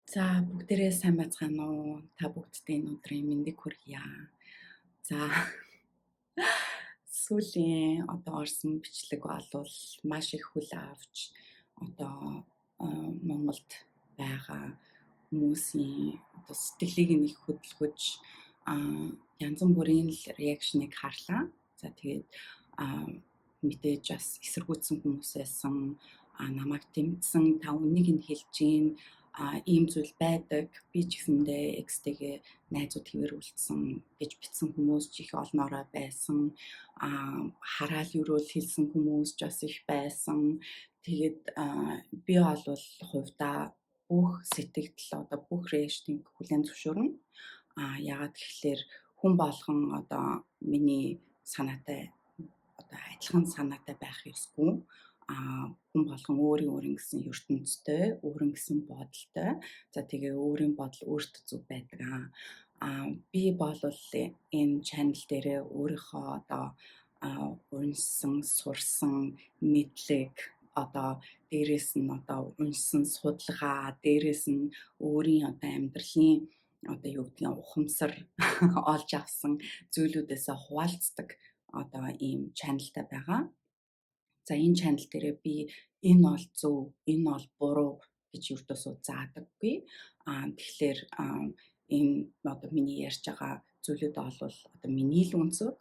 За, бүгдээрээ сайн байцгаана уу? Та бүгддээ энэ өдрийн мэндийг хүргье. За, сүүлийн одоо орсон бичлэг бол маш их хүл авч одоо Монголд байгаа хүмүүсийн одоо сэтгэлийг нь их хөдөлгөж, янз бүрийн л reaction ыг харлаа. За, тэгээд мэдээж бас эсэргүүцсэн хүмүүс байсан, намайг дэмжсэн, та үнэнийг нь хэлж гин, ийм зүйл байдаг. Би ч гэсэндээ ex тэйгээ найзууд хэвээр үлдсэн гэж бичсэн хүмүүс ч их олноороо байсан. Хараал өрөөл хэлсэн хүмүүс ч бас их байсан. Тэгээд би бол хувьдаа бүх сэтгэгдэл, одоо бүх reaction ыг хүлээн зөвшөөрнө. Яагаад гэхлээр хүн болгон одоо миний санаатай, одоо адилхан санаатай байх ёсгүй, хүн болгон өөрийн өөрийн гэсэн ертөнцтэй, өөрийн гэсэн бодолтой. За, тэгээ өөрийн бодол өөртөө зөв байдаг. Би бол энэ channel дээрээ өөрийнхөө одоо уншсан, сурсан мэдлэг, одоо дээрээс нь одоо уншсан судалгаа, дээрээс нь өөрийн одоо амьдралын одоо юу гэдгийг ухамсар олж авсан зүйлүүдээсээ хуваалцдаг одоо ийм channel тай байгаа. За, энэ channel дээрээ би энэ бол зөв, энэ бол буруу гэж ердөөсөө заадаггүй. Тэгэхээр энэ одоо миний ярьж байгаа зүйлүүд бол одоо миний л өнцөг.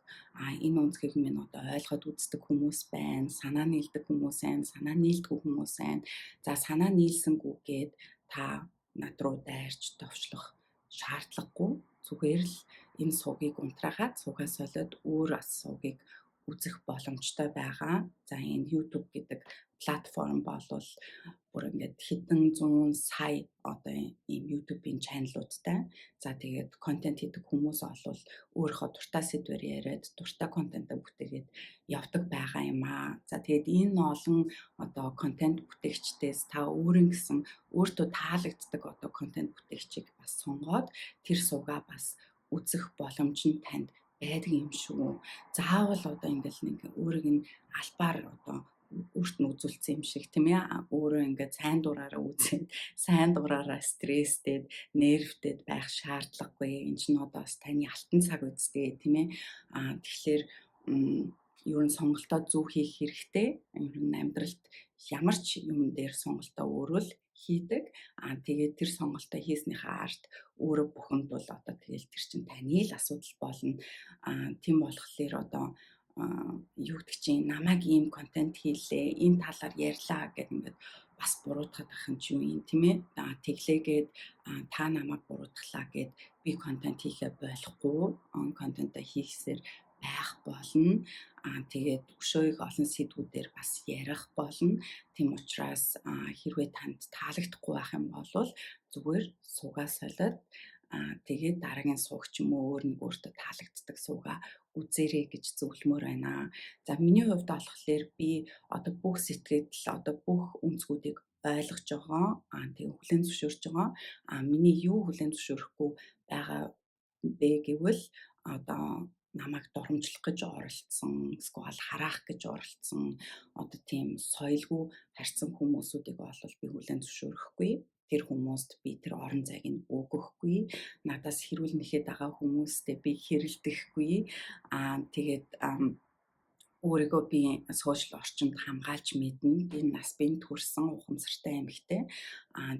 Энэ өнцгийг минь одоо ойлгоод үздэг хүмүүс байна, санаа нийлдэг хүмүүс байна, санаа нийлдэггүй хүмүүс байна. За, санаа нийлсэнгүүгээд та над руу дайрч товчлох шаардлагагүй. Зүгээр л энэ сувгийг унтраагаад, сувгаа солиод өөр бас сувгийг үзэх боломжтой байгаа. За, энэ YouTube гэдэг платформ болвол бүр ингээд хэдэн зуун сая одоо ийм YouTube-ийн channel уудтай. За, тэгээд контент хийдэг хүмүүс олвол өөрийнхөө дуртай сэдвээр яриад, дуртай контентаа бүтээгээд явдаг байгаа юм аа. За, тэгээд энэ олон одоо контент бүтээгчдээс та өөрийн гэсэн, өөртөө таалагддаг одоо контент бүтээгчийг бас сонгоод тэр сувгаа бас үзэх боломж нь танд байдаг юм шүү. Заавал одоо ингээл нэг өөрийг нь албаар одоо өөрт нь үзүүлсэн юм шиг, тийм ээ, өөрөө ингээд сайн дураараа үзээд, сайн дураараа стресстэй, нервтэй байх шаардлагагүй. Энэ чинь одоо бас таны алтан цаг үсттэй, тийм ээ. Тэгэхээр ер нь сонголтоо зөв хийх хэрэгтэй. Ер нь амьдралд ямар ч юм дээр сонголтоо өөрөө л хийдэг. Тэгээд тэр сонголтоо хийснийхээ ард өөрөө бухимдвал одоо тэгэл тэр чинь таны л асуудал болно. Тийм болохоор одоо юу гэдэг чинь намайг ийм контент хийлээ, энэ талаар ярьлаа гэдэг ингээд бас буруутгаад байх юм чи юу юм, тийм ээ. Тэглээгээд та намайг буруутглаа гэд би контент хийхээ болохгүй, контентоо хийхсээр байх болно. Тэгээд өшөө их олон сэдвүүдээр бас ярих болно. Тийм учраас хэрвээ танд таалагдахгүй байх юм бол зүгээр сувгаа солиод, тэгээд дараагийн суваг ч юм уу, өөр нэг өөртөө таалагддаг сувгаа үзээрэй гэж зөвлөмөөр байна. За, миний хувьд болохоор би одоо бүх сэтгэл, одоо бүх өнцгүүдийг ойлгож байгаа. Тэгээ хүлээн зөвшөөрч байгаа. Миний юу хүлээн зөвшөөрөхгүй байгаа бэ гэвэл одоо намайг доромжлох гэж оролдсон, эсвэл хараах гэж оролдсон, одоо тийм соёлгүй харьцсан хүмүүсүүдийг бол би хүлээн зөвшөөрөхгүй. Тэр хүмүүст би тэр орон зайг нь өгөхгүй. Надаас хэрүүл нэхэд байгаа хүмүүстэй би хэрэлдэхгүй. Тэгээд өөрийгөө би social орчинд хамгаалж мэднэ. Би нас биед хүрсэн ухамсартай эмэгтэй.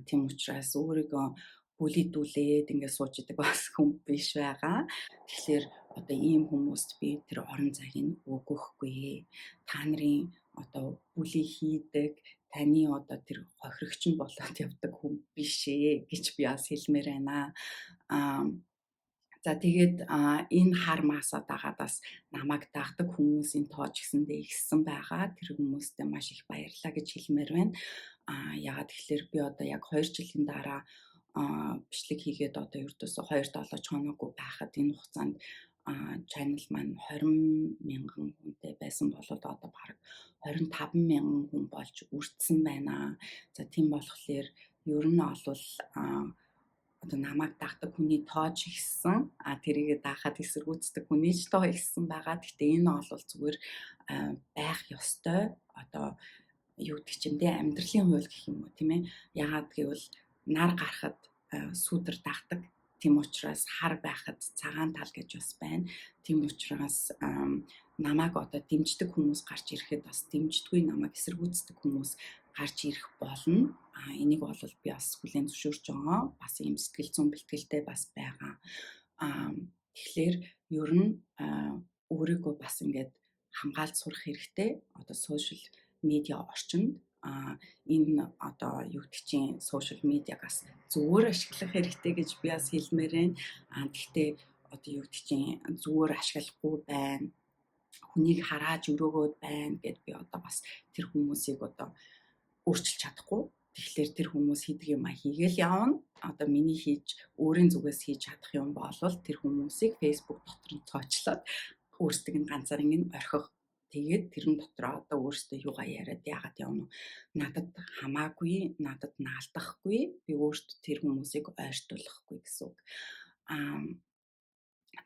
Тийм учраас өөрийгөө bully дүүлээд ингээд сууж идэг бас хүн биш байгаа. Тэгэхээр одоо ийм хүмүүст би тэр орон зайг нь өгөхгүй. Та нарын одоо bully хийдэг, таны одоо тэр хохирогч нь болоод явдаг хүн биш ээ гэж би бас хэлмээр байна. За, тэгээд энэ хар масаа дагаад бас намайг дагдаг хүмүүсийн тоо ч гэсэндээ ихссэн байгаа. Тэр хүмүүстэй маш их баярлалаа гэж хэлмээр байна. Яагаад гэхлээр би одоо яг 2 жилийн дараа бичлэг хийгээд одоо ердөөсөө 2-7 хоноггүй байхад энэ хугацаанд channel маань 20 мянган хүнтэй байсан бол одоо бараг 25 мянган хүн болж үрдсэн байна. За, тийм болохоор ер нь олвол одоо намайг дагдаг хүний тоо ч ихссэн. Тэрийгэ даахад эсэргүүцдэг хүний ч тоо ихссэн байгаа. Гэхдээ энэ бол зүгээр байх ёстой. Одоо юу гэдэг чинь те, амьдралын хууль гэх юм уу, тийм ээ. Яагаад гэвэл нар гарахад сүүдэр дагдаг. Тийм учраас хар байхад цагаан тал гэж бас байна. Тийм учраас намайг одоо дэмждэг хүмүүс гарч ирэхэд бас дэмждэггүй, намайг эсэргүүцдэг хүмүүс гарч ирэх болно. Энийг бол би бас хүлээн зөвшөөрч байгаа. Бас ийм сэтгэл зүйн бэлтгэлтэй бас байгаа. Тэгэхээр ер нь өөрийгөө бас ингээд хамгаалж сурах хэрэгтэй. Одоо social media орчинд энэ одоо юу гэдэг чинь social media-г бас зүгээр ашиглах хэрэгтэй гэж би бас хэлмээр байна. Гэхдээ одоо юу гэдэг чинь зүгээр ашиглахгүй байна. Хүнийг харааж өрөөгөөд байна гэд би одоо бас тэр хүмүүсийг одоо өөрчилж чадахгүй. Тэгэхээр тэр хүмүүс хийдэг юм а хийгээл явна. Одоо миний хийж өөрийн зүгээс хийж чадах юм бол тэр хүмүүсийг Facebook дотор нь цоочлоод өөрсдөг нь ганцаар ингэ орхих. Тэгээд тэрэн дотроо одоо өөрсдөө юугаа яриад яагаад явна вэ? Надад хамаагүй, надад наалдахгүй, би өөртөө тэр хүмүүсийг ойртуулахгүй гэсэн үг.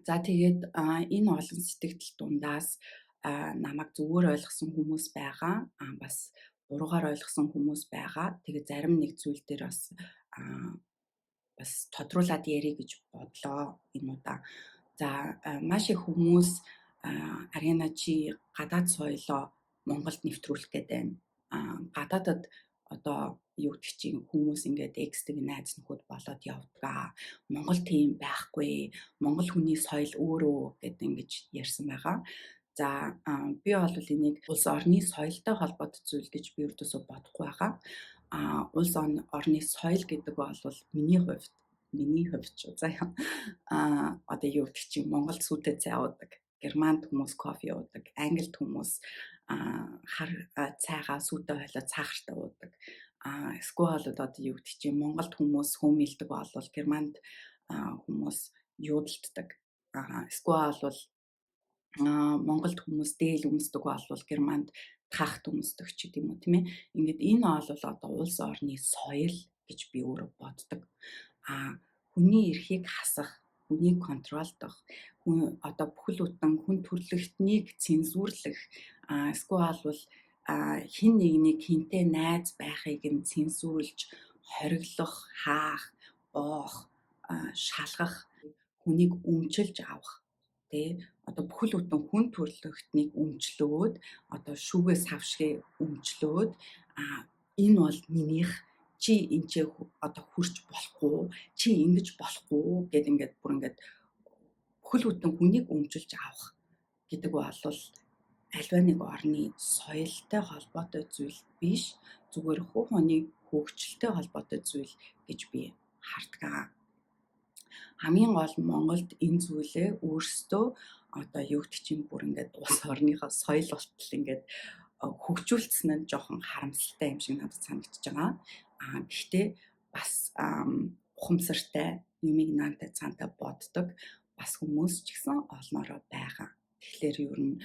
За тэгээд энэ олон сэтгэгдэл дундаас намайг зүгээр ойлгосон хүмүүс байгаа. Бас буруугаар ойлгосон хүмүүс байгаа. Тэгээд зарим нэг зүйл дээр бас бас тодруулаад ярих гэж бодлоо энэ удаа. За, маш их хүмүүс "Ариана, чи гадаад соёлоо Монголд нэвтрүүлэх гээд байна. Гадаадад одоо юу гэдэг чинь хүмүүс ингээд ex-тэй найз нөхөд болоод явдаг. Монгол тийм байхгүй. Монгол хүний соёл өөрөө" гэдэг ингэж ярьсан байгаа. За, би бол энийг улс орны соёлтой холбоотой зүйл гэж би өөрөөсөө бодохгүй байгаа. Улс орны соёл гэдэг бол миний хувьд ч заяа. Одоо юу гэдэг чинь Монголд сүүтэй цай уудаг. Германд хүмүүс кофе уудаг, Англид хүмүүс хар цайгаа сүүтэй хойлоод сахартай уудаг. Эсвэл одоо юу гэдэг чинь Монголд хүмүүс хүмүүлдэг бол Германд хүмүүс юудалддаг. Эсвэл бол Монголд хүмүүс дээл өмсдөг бол Германд тахт өмсдөг ч гэдэм үү, тийм ээ. Ингээд энэ бол одоо улс орны соёл гэж би өөрөө боддог. Хүний эрхийг хасах, хүнийг control-дох, хүн одоо бүхэл бүтэн хүн төрөлхтнийг цензуурлах, эсвэл бол хэн нэгнийг хэнтэй найз байхыг нь цензуурлж, хориглох, хаах, боох, шалгах, хүнийг өмчилж авах, тий, одоо бүхэл бүтэн хүн төрөлхтнийг өмчлөөд, одоо шүүгээ савшгийг өмчлөөд, энэ бол минийх, чи энэ ч одоо хүрч болохгүй, чи ингэж болохгүй гэд ингээд бүр ингээд бүхэл бүтэн хүнийг өмчилж авах гэдэг бол аливаа нэг орны соёлтой холбоотой зүйл биш, зүгээр хувь хүний хөгжилтэй холбоотой зүйл гэж би хардгаа. Хамгийн гол Монголд энэ зүйлээ өөрсдөө одоо юу гэдэг чинь бүр ингээд улс орныхоо соёл болтол ингээд хөгжүүлсэн нь жоохон харамсалтай юм шиг надад санагдаж байгаа. Гэхдээ бас ухамсартай, юмыг наантай цаантай боддог бас хүмүүс ч гэсэн олноороо байгаа. Тэгэхээр ер нь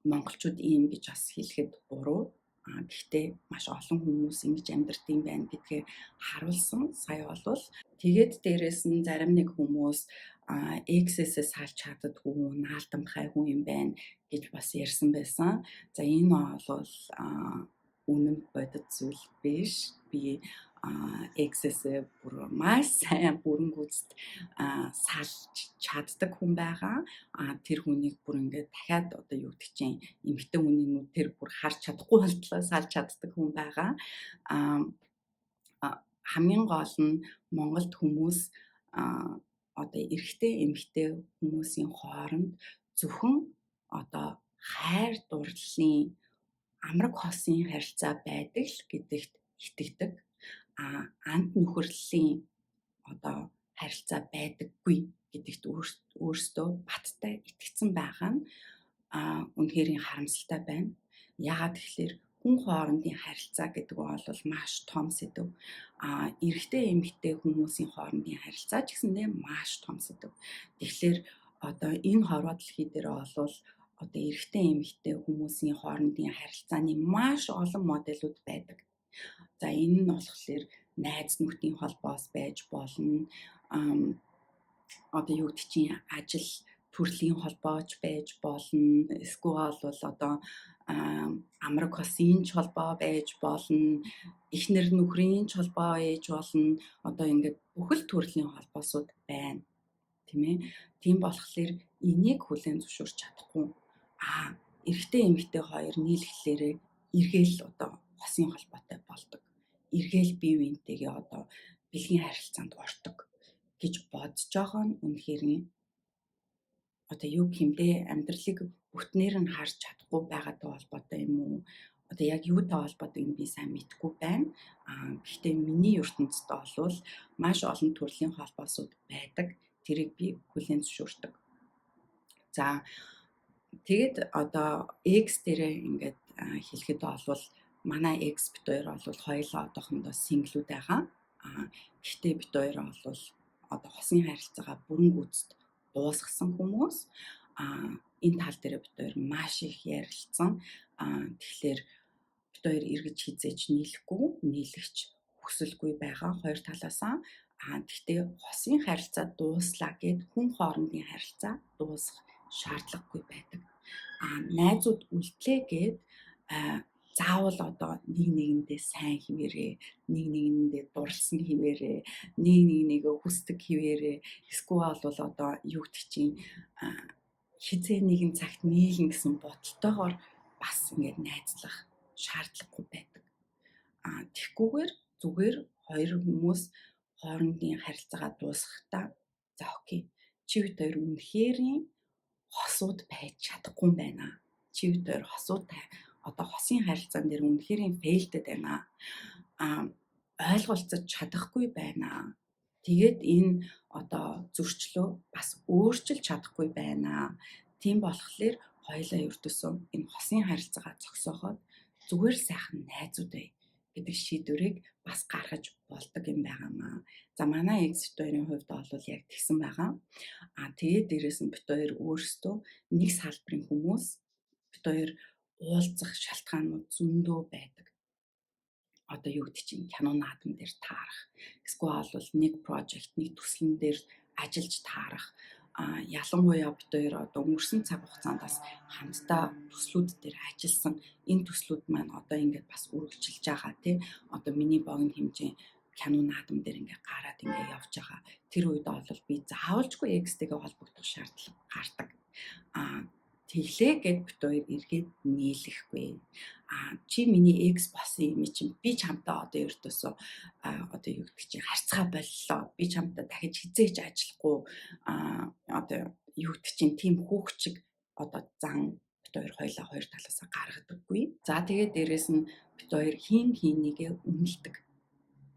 монголчууд ийм гэж бас хэлэхэд буруу. Гэхдээ маш олон хүмүүс ингэж амьдардаг юм байна гэдгээ харуулсан сая болвол. Тэгээд дээрэс нь зарим нэг хүмүүс ex-ээсээ салж чаддаггүй, наалтамхай хүн юм байна гэж бас ярьсан байсан. За, энэ бол үнэн бодит зүйл биш. Би ex-ээсээ бүр маш сайн бүрэн гүйцэд салж чаддаг хүн байгаа. Тэр хүнийг бүр ингээд дахиад одоо юу гэдэг чинь эмэгтэй хүний нүдээр бүр харж чадахгүй болтлоо салж чаддаг хүн байгаа. Хамгийн гол нь Монголд хүмүүс одоо эрэгтэй эмэгтэй хүмүүсийн хооронд зөвхөн одоо хайр дурлалын амраг хосын харилцаа байдаг л гэдэгт итгэдэг. Анд нөхөрлөлийн одоо харилцаа байдаггүй гэдэгт өөрсдөө баттай итгэцэн байгаа нь үнэхээр харамсалтай байна. Яагаад тэгэхээр хүн хоорондын харилцаа гэдэг бол маш том сэдэв. Эрэгтэй эмэгтэй хүмүүсийн хоорондын харилцаа ч гэсэндээ маш том сэдэв. Тэгэхээр одоо энэ хорвоо дэлхий дээр бол одоо эрэгтэй эмэгтэй хүмүүсийн хоорондын харилцааны маш олон модельүүд байдаг. За, энэ нь болохоор найз нөхдийн холбоос байж болно. Одоо юу гэдэг чинь ажил төрлийн холбооч байж болно. Эсвэл бол одоо амраг хосын ч холбоо байж болно. Эхнэр нөхрийн ч холбоо байж болно. Одоо ингээд бүхэл төрлийн холбоосууд байна. Тийм ээ. Тийм болохоор энийг хүлээн зөвшөөрч чадахгүй. Эрэгтэй эмэгтэй хоёр нийлэхлээрээ эргээл одоо хосын холбоотой болдог. Эргээл бие биентэйгээ одоо бэлгийн харилцаанд ордог гэж бодож байгаа нь үнэхээр одоо юу гэмдэ амьдралыг бүтнээр нь харж чадахгүй байгаатай холбоотой юм уу? Одоо яг юутай холбоотой юм би сайн мэдэхгүй байна. Гэхдээ миний ертөнцид бол маш олон төрлийн холбоосууд байдаг. Тэрийг би хүлээн зөвшөөрдөг. За тэгээд одоо X дээрээ ингээд хэлэхэд бол манай X бит хоёр бол хоёулаа одоохондоо single үүд байгаа. Гэхдээ бит хоёр бол одоо хосын харилцаагаа бүрэн гүйцэд дуусгасан хүмүүс. Энэ тал дээр бит хоёр маш их ярилцсан. Тэгэхээр бит хоёр эргэж хизээч нийлэхгүй, нийлэгч хүсэлгүй байгаа хоёр талаасаа. Гэхдээ хосын харилцаа дууслаа гэд хүн хоорондын харилцаа дуусах шаардлагагүй байдаг. Найзууд үлдлээ гэд заавал одоо нэг нэгэндээ сайн хിവэрээ, нэг нэгэндээ дурлсан хിവэрээ, нэг нэгнийгээ хүсдэг хിവэрээ, эсвэл бол одоо юу гэдэг чинь хизээ нэгэн цагт нийлнэ гэсэн бодолтойгоор бас ингээд найзлах шаардлагагүй байдаг. Тэгхгүйгээр зүгээр хоёр хүмүүс хоорондын харилцаагаа дуусгахдаа за окей, чи бид хоёр үнэхэрийн хосууд байж чадахгүй юм байна. Чи бид хоёр хосууд одоо хосын харилцаан дээр үнэхэрийн фейлдэд байна. Ойлголцож чадахгүй байна. Тэгээд энэ одоо зөрчлөө бас өөрчилж чадахгүй байна. Тийм болохоор хоёулаа ердөөсөө энэ хосын харилцаагаа зогсооход зүгээр л сайхан найзууд бай гэдэг шийдвэрийг бас гаргаж болдог юм байгаамаа. За манай экс бит хоёрын хувьд бол яг тэгсэн байгаа. Тэгээд дээрэс нь бит хоёр өөрсдөө нэг салбарын хүмүүс, бит хоёр уулзах шалтгаанууд зөндөө байдаг. Одоо юу гэдэг чинь кино наадам дээр таарах, эсвэл бол нэг project, нэг төслөн дээр ажиллаж таарах. Ялангуяа бит хоёр одоо өнгөрсөн цаг хугацаанд бас хамтдаа төслүүд дээр ажилласан. Энэ төслүүд маань одоо ингээд бас үргэлжилж байгаа тий. Одоо миний богино хэмжээ кино наадам дээр ингээд гараад ингээд явж байгаа. Тэр үед бол би заавалжгүй экстэйгээ холбогдох шаардлага гардаг. Тэглээ гэд бит хоёр эргээд нийлэхгүй. Чи миний экс болсон юм чинь би чамтай одоо ердөөсөө одоо юу гэдэг чинь харьцаа боллоо. Би чамтай дахиж хизээж ажиллахгүй. Одоо юу гэдэг чинь тийм хүүхчиг одоо зан бит хоёр хоёлаа хоёр талаасаа гаргадаггүй. За тэгээд дээрэс нь бит хоёр хийн хийнийгээ үнэлдэг.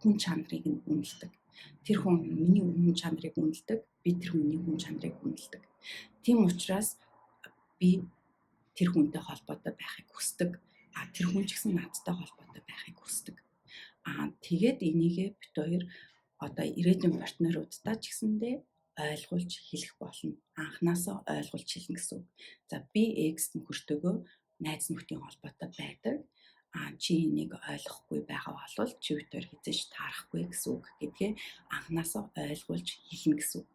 Хүн чанарыг нь үнэлдэг. Тэр хүн миний хүн чанарыг үнэлдэг. Би тэр хүний хүн чанарыг үнэлдэг. Тийм учраас би тэр хүнтэй холбоотой байхыг хүсдэг. Тэр хүн ч гэсэн надтай холбоотой байхыг хүсдэг. Тэгээд энийгээ бит хоёр одоо ирээдүйн партнеруудтай ч гэсэндээ ойлгуулж хэлэх болно. Анхнаасаа ойлгуулж хэлнэ гэсэн үг. За би экс нөхөртөөгөө найз нөхдийн холбоотой байдаг. Чи энийг ойлгохгүй байгаа бол чи бит хоёр хизээж таарахгүй гэсэн үг гэдгээ анхнаасаа ойлгуулж хэлнэ гэсэн үг.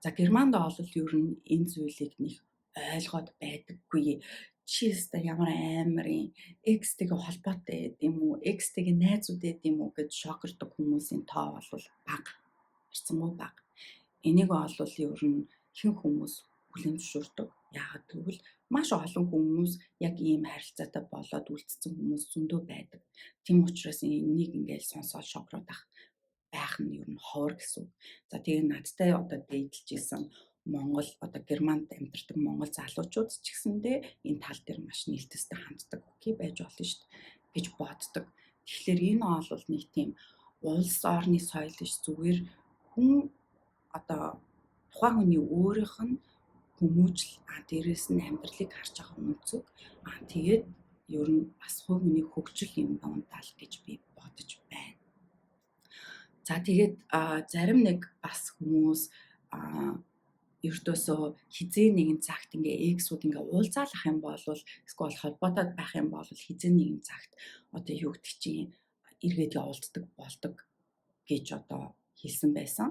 За Германд бол ер нь энэ зүйлийг нэг ойлгоод байдаггүй. Чи өстой ямар амар юм экстэйгээ холбоотой байд юм уу? Экстэйгээ найзууд байд юм уу гэж шокердог хүмүүсийн тоо бол бага. Харьцангуй бага. Энийг бол ер нь ихэнх хүмүүс хүлээн зөвшөөрдөг. Яагаад гэвэл маш олон хүмүүс яг ийм харилцаатай болоод үлдсэн хүмүүс зөндөө байдаг. Тийм учраас энийг ингээл сонсоод шокроод байх нь ер нь ховор гэсэн үг. За тэгээ надтай одоо дээдлж исэн Монгол одоо Германд амьдардаг Монгол залуучууд ч гэсэндээ энэ тал дээр маш нээлттэй ханддаг. Окей байж болно шүү дээ гэж боддог. Тэгэхээр энэ бол нэг тийм улс орны соёл биш, зүгээр хүн одоо тухайн хүний өөрийнх нь хүмүүжил, дээрээс нь амьдралыг харж байгаа өнцөг, тэгээд ер нь бас хувь хүний хөгжил юм дал гэж би бодож байна. За тэгээд зарим нэг бас хүмүүс ердөөсөө хизээ нэгэн цагт ингээ эксүүд ингээ уулзаалах юм бол эсвэл холбоотой байх юм бол хизээ нэгэн цагт одоо юу гэдэг чинь эргээд явуулддаг болдог гэж одоо хэлсэн байсан.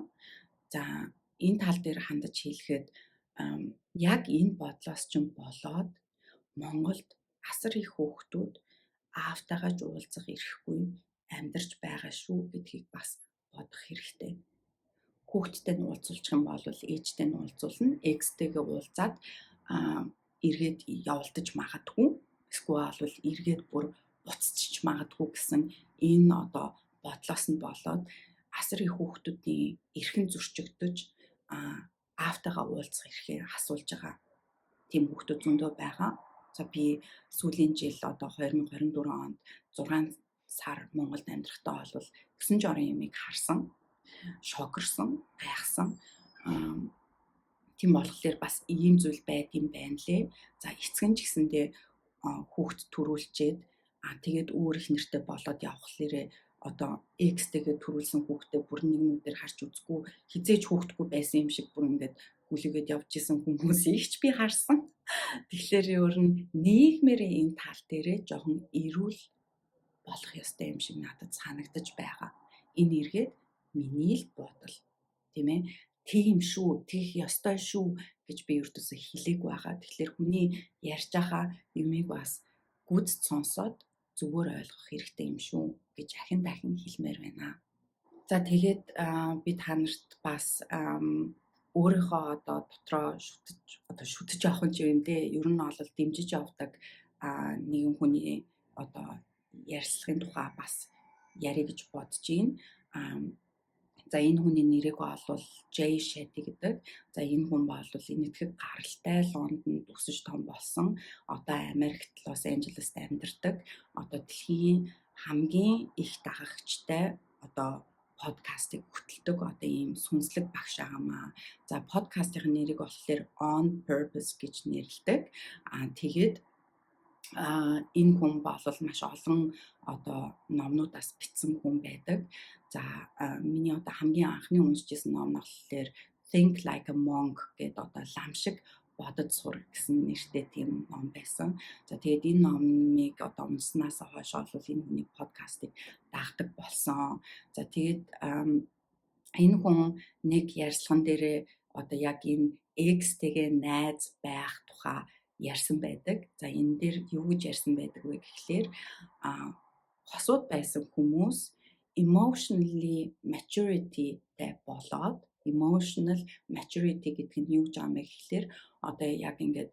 За энэ тал дээр хандаж хэлэхэд Яг энэ бодлоос ч болоод Монголд асар их хүүхдүүд аавтайгаа ч уулзах эрхгүй амьдарч байгаа шүү гэдгийг бас бодох хэрэгтэй. Хүүхэдтэй нь уулзуулчих юм бол ээжтэй нь уулзуулна, ex-тэйгээ уулзаад эргээд явуулдаж магадгүй. Эсвэл бол эргээд бүр буцчих магадгүй гэсэн энэ одоо бодлоос нь болоод асар их хүүхдүүдийн эрхэн зөрчигдөж, аавтайгаа уулзах эрхээ асуулж байгаа тийм хүүхдүүд зөндөө байгаа. За, би сүүлийн жил одоо 2024 онд 6 сар Монголд амьдрахдаа бол 9 жорын юмыг харсан, шокерсон, гайхсан. Тийм болохоор бас ийм зүйл байд юм байна лээ. За, эцэг нь ч гэсэндээ хүүхд төрүүлчээд тэгээд өөр их нэртэй болоод явхлаарэ одоо ex-тэйгээ төрүүлсэн хүүхдээ бүр нэг нүдээр харж үзэхгүй, хэзээ ч хүүхдгүй байсан юм шиг бүр ингээд гүлийгээд явж исэн хүмүүсийг ч би харсан. Тэгэхээр ер нь нийгмээр энэ тал дээрээ жоохон эрүүл болох ёстой юм шиг надад санагдаж байгаа. Энэ эргээд миний л бодол, тийм ээ. Тийм шүү, тийх ёстой шүү гэж би ердөөсөө хэлээгүй байгаа. Тэгэхээр хүний ярьж байгаа юмыг бас гүйцэд сонсоод зүгээр ойлгох хэрэгтэй юм шүү гэж ахин дахин хэлмээр байна. За, тэгээд би та нарт бас өөрийнхөө одоо дотроо шүтэж, одоо шүтэж явах юм чи юм дээ. Ер нь бол дэмжиж явдаг нэгэн хүний одоо ярилцлагын тухай бас ярих гэж бодож байна. За, энэ хүний нэрийг бол Jay Shetty гэдэг. За, энэ хүн бол Энэтхэг гаралтай, Лондонд өсөж том болсон. Одоо Америкт, Лос Анжелест амьдардаг. Одоо дэлхийн хамгийн их дагагчтай одоо подкастыг хөтэлдэг одоо ийм сүнслэг багш байгаамаа. За, подкастын нэрийг болохоор On Purpose гэж нэрлэдэг. Тэгээд энэ хүн бол маш олон одоо номнуудаас бичсэн хүн байдаг. За, миний одоо хамгийн анхны уншиж исэн ном нь болохоор Think Like a Monk гэдэг, одоо лам шиг бодож сур гэсэн нэртэй тийм ном байсан. За, тэгээд энэ номыг одоо уншсанаас хойш бол энэ хүний подкастыг дагдаг болсон. За, тэгээд энэ хүн нэг ярилцлаган дээрээ одоо яг энэ ex-тэйгээ найз байх тухай ярьсан байдаг. За, энэ дээр юу гэж ярьсан байдаг вэ гэхлээр хосууд байсан хүмүүс emotionally maturity-тэй болоод, emotional maturity гэдэг нь юу гэж байгаа юм бэ гэхлээр одоо яг ингээд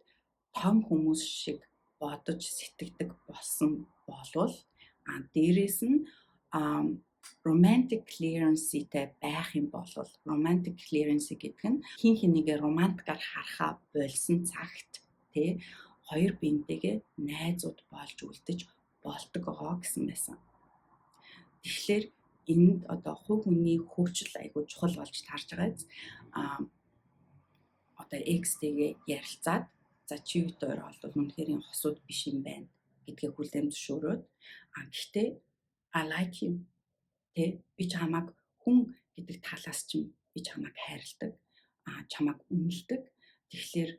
том хүмүүс шиг бодож сэтгэдэг болсон болвол дээрэс нь romantic clearance-тэй байх юм бол, romantic clearance гэдэг нь хэн хэнийгээ романтикаар харахаа болсон цагт тий хоёр биентэйгээ найзууд болж үлдэж болдог гэсэн байсан. Тэгэхээр энд одоо хувь хүний хөгжил айгүй чухал болж таарч байгаа биз. Одоо ex-тэйгээ ярилцаад, за, чи бид хоёр бол үнэхээр хосууд биш юм байна гэдгээ хүлээн зөвшөөрөөд, гэхдээ I like him, тэ, би чамайг хүн гэдэг талаас чинь би чамайг хайрладаг, чамайг үнэлдэг. Тэгэхээр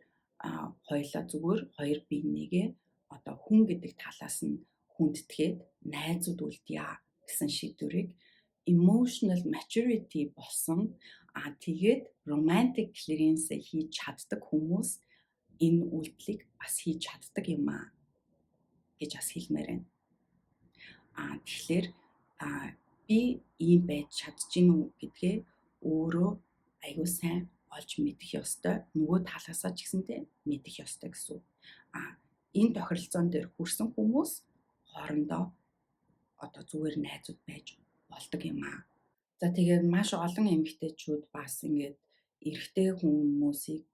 хоёулаа зүгээр хоёр биенийгээ одоо хүн гэдэг талаас нь хүндэтгээд найзууд үлдъя гэсэн шийдвэрийг emotional maturity болсон, тэгээд romantic clearance хийж чаддаг хүмүүс энэ үйлдэлийг бас хийж чаддаг юм аа гэж бас хэлмээр байна. Тэгэхээр би ийм байж чадаж гин үү гэдгээ өөрөө аягүй сайн олж мэдэх ёстой. Нөгөө талаасаа ч гэсэнтэй мэдэх ёстой гэсэн үг. Энэ тохиролцоон дээр хүрсэн хүмүүс хоорондоо одоо зүгээр найзууд байж болдог юм аа. За, тэгээд маш олон эмэгтэйчүүд бас ингээд эрэгтэй хүмүүсийг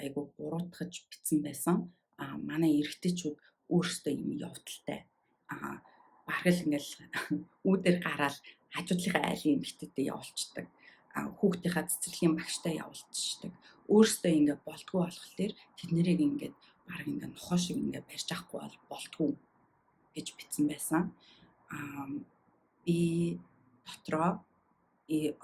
айгу буруутгаж бичсэн байсан. Манай эрэгтэйчүүд өөрсдөө юм явдалтай. Бараг л ингээл үүдээр гараал хажуудлынхаа айлын эмэгтэйтэй явуулцдаг. Хүүхдийнхаа цэцэрлэгийн багштай явуулчихдаг. Өөрсдөө ингээд болдгоо болохоор тэднэрийг ингээд бараг ингээд нохоо шиг ингээд барьж авахгүй бол болдгоо гэж бичсэн байсан. Би дотроо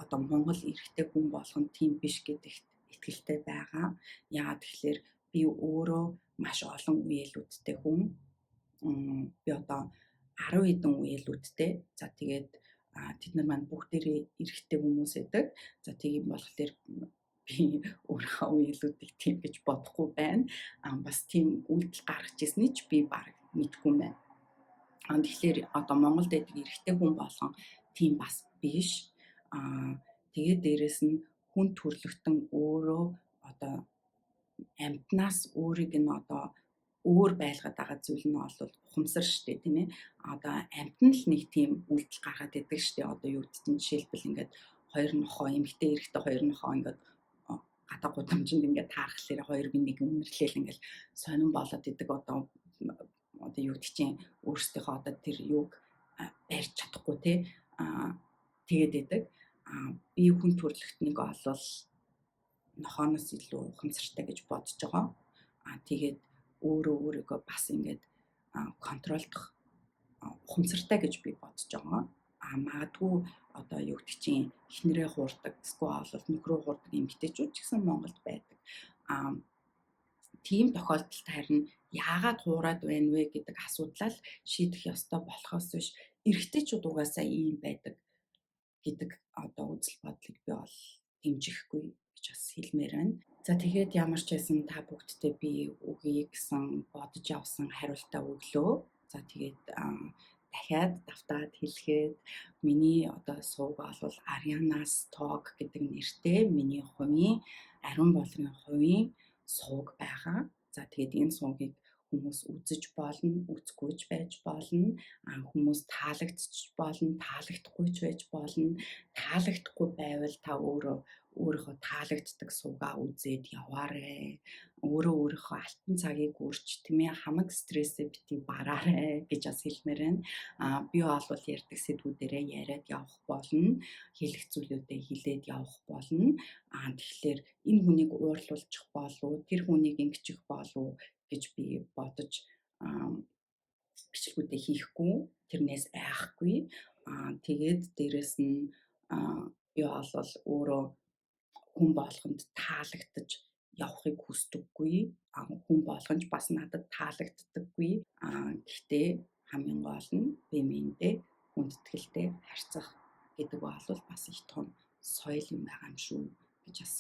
одоо Монгол эрэгтэй хүн болгон тийм биш гэдэгт итгэлтэй байгаа. Яагаад тэгэхээр би өөрөө маш олон үеэлүүдтэй хүн. Би одоо 10 хэдэн үеэлүүдтэй. За, тэгээд тэд нар маань бүгдээрээ эрэгтэй хүмүүс байдаг. За, тийм болохоор Би өөрийнхөө үеэлүүдийг тийм гэж бодохгүй байна. Бас тийм үйлдэл гаргаж ирсний ч би баг мэдэхгүй юм байна. Тэгэхээр одоо Монголд байдаг эрэгтэй хүн болгон тийм бас биш. Тэгээд дээрэс нь хүн төрлөختөн өөрөө одоо амьтнаас өөрийг нь одоо өөр байлгаад байгаа зүйл нь бол ухамсар шүү дээ, тийм ээ. Одоо амьтан л нэг тийм үйлдэл гаргаад идэг шүү дээ. Одоо юу гэдэг чинь жишээлбэл ингээд хоёр нохоо, эмэгтэй эрэгтэй хоёр нохоо ингээд гадаа гудамжинд ингээд таархлаарэ хоёр би нэг үнэрлээл ингээд сонин болоод идэг. Одоо юу гэдэг чинь өөрсдийнхөө одоо тэр юуг барьж чадахгүй те тэгээд идэг. Би хүн төрлөختнийг олвол нохооноос илүү ухамсартай гэж бодож байгаа. Тэгээд өөрөө өөрийгөө бас ингээд контролдох ухамсартай гэж би бодож байгаа. Магадгүй одоо юу гэдэг чинь эхнэрээ хуурдаг, эсвэл бол нөхрөө хуурдаг эмэгтэйчүүд ч гэсэн Монголд байдаг. Тийм тохиолдолд харин яагаад хуураад байна вэ гэдэг асуудлаа л шийдэх ёстой болохоос биш эрэгтэйчүүд угаасаа ийм байдаг гэдэг одоо үзэл бодлыг би бол дэмжихгүй гэж бас хэлмээр байна. За тэгээд ямар ч байсан та бүгдтэй би үгүй гэсэн бодож явсан хариултаа өглөө. За тэгээд дахиад давтаад хэлэхэд миний одоо сувг бол Ariana's Talk гэдэг нэртэй миний хувийн ариун болрын хувийн сувг байгаа. За тэгээд энэ сувгийг хүмүүс үзэж болно, үзэхгүй ч байж болно, хүмүүс таалагдчих болно, таалагдахгүй ч байж болно. Таалагдахгүй байвал та өөрөө өөрийнхөө таалагддаг сувгаа үзээд яваарэ. Өөрөө өөрийнхөө алтан цагийг үрч, тийм ээ, хамаг стрессээ бити бараарэ гэж бас хэлмээр байна. Би бол ярьдаг сэдвүүдэрээ яриад явах болно. Хэлэх зүйлүүдээ хэлээд явах болно. Тэгэхээр энэ хүнийг уурлуулчих болов, тэр хүнийг ингэчих болов гэж би бодож бичлэгүүдээ хийхгүй, тэрнээс айхгүй. Тэгээд дээрэс нь би бол өөрөө хүн болгонд таалагдаж явахыг хүсдэггүй. Хүн болгонч бас надад таалагддаггүй. Гэхдээ хамгийн гол нь бие биендээ хүндэтгэлтэй харьцах гэдэг бол бас их том соёл юм байгаа юм шүү гэж бас